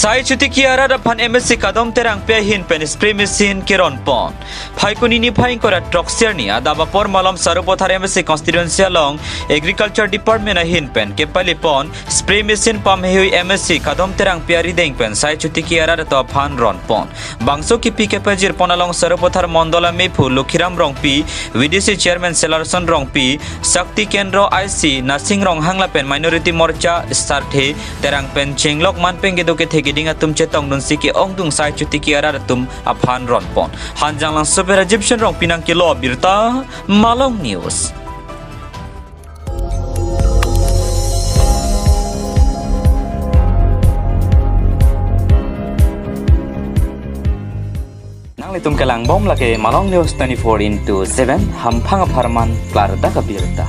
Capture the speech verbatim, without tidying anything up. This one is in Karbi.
Sai Chotiki arat aphan M A C Kadom Terangpi ahin pen spray machine keron pon. Phaikuni niphai ingkoi ra throksi arni adap apor malom Sarupathar M A C constituency along Agriculture Department ahin pen kepali pon spray machine pamheihui M A C Kadom Terangpi arideng pen Sai Chotiki arat atum aphan ron pon. Bangso kipi kepajir pon along Sarupathar Mondol amephu Lokhiram Rongpi, V D C Chairman Selarson Rongpi, Shakti Kendro I C Nasing Ronghang lapen Minority Morcha Sarthe Terang pen chenglok manpeng kedo kethe keding atum chetongdunsi ke-ongdung Sai Chotiki arat atum aphan ron pon. Hanjanglangso pen Rajiv Shen Rongpi nangkelo abirta, Malong News. Nanglitum kelang bom lake Malong News twenty-four into seven, hamphang apharman klardak abirta.